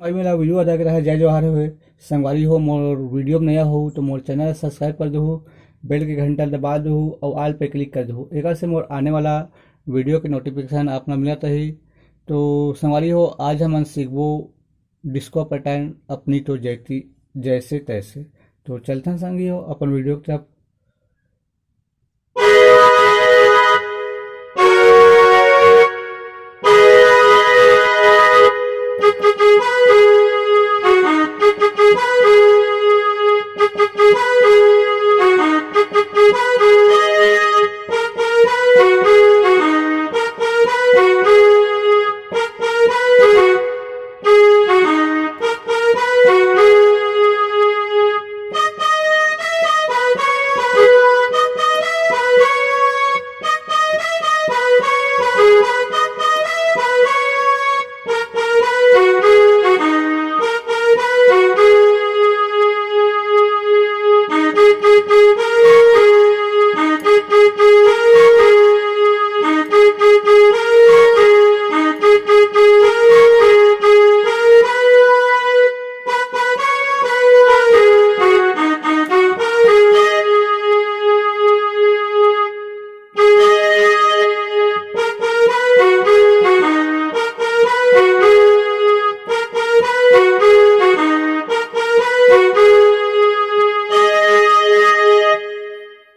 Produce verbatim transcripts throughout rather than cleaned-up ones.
भाई, मोला video ला देखे रहे, जय जोहार होए। संगवारी हो, मोर video में नया हो तो मोर channel subscribe कर देहू, bell के घंटा दबा देहू और all पे click कर देहू। एकर से मोर आने वाला video के notification आप ला मिलत रही। तो संगवारी हो, आज हमन सीखबो disco pattern अपनी तो जैती जैसे तैसे। तो चलथन संगी हो अपन video की तरफ।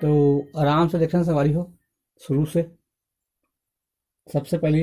तो आराम से देखना संगवारी हो, शुरू से। सबसे पहले